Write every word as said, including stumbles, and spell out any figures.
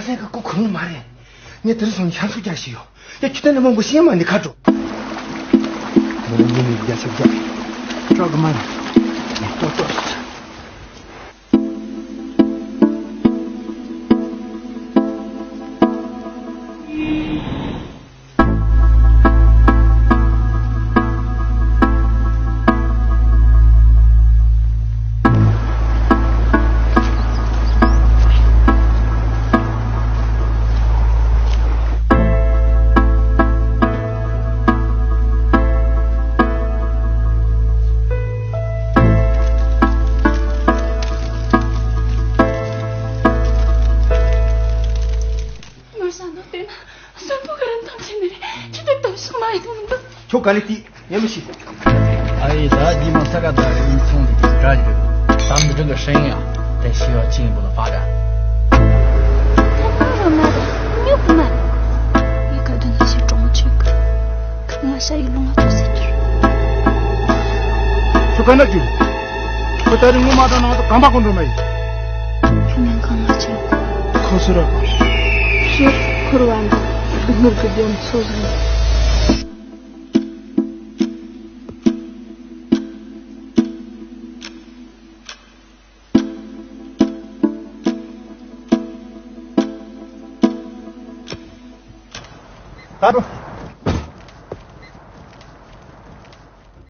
སེམས་ཀྱི་སྐུ་ཁུར་ནི་མ་རེད། ངས་དེ་རིང་སོང་ནས་ཤ་ཚུགས་རྒྱག་ཞིག་ཡོད། ཡ་ཁྱོད་ད་ནི་མང་པོ་ཤེས་མ་ནི་ཁ་འགྲོ། མི་རིང་མི་རྒྱ་ཆབ་རྒྱ། སྐྲག་གི་མ་རེད། ཏོག་ཏོག་ངོ་ཤ་ནོ་དེ་ན་གསོན་པོ་ག་རེ་འདང་ཆེ་ནི་རེད། ཁྱི་དེ་དམ་ཤོག་མ་ཡིན་མི་འདུག་ཁྱོད་ག་ལེ་ཏི་ཉན་མི་ཤེས། ཨ་ཡེ་ད་དེ་མ་ས་ག་ད་རེ་ཡིན་ཚོང་དེ་གི་དགྲ་ཡོད། ད་འདི་འདྲ་གི་ཧྲེང་ཡ་དེ་ཤི་བ་ཅིང་བུ་ལ་ཕ་ག་ད་ང་རང་ན་རེ་ཉོབ་མ་རེ་ཡི་ག་དུ་ནི་ཤི་གྲོང་ཆོད་གི་ང་ཤ་ཡི་ལུང་ང་ཚོ་ཟེར་གྱུར། ཁྱོད་ག་འདྲ་གྱུར། ཁྱོད་ད་རེ་ངོ་མ་དང་ནང་དུ་གམ་པ་ཀུན་འགྲོ་མ་ཡིན། ཁྱོད་ནང་གང་ང་ཆེ། ཁོ་སུ་ར། ཕྱིར་འཁོར་བ་འདི་སྡུག་བསྔལ་གྱི་རྒྱ་མཚོ་བཞིན། ད་དུང་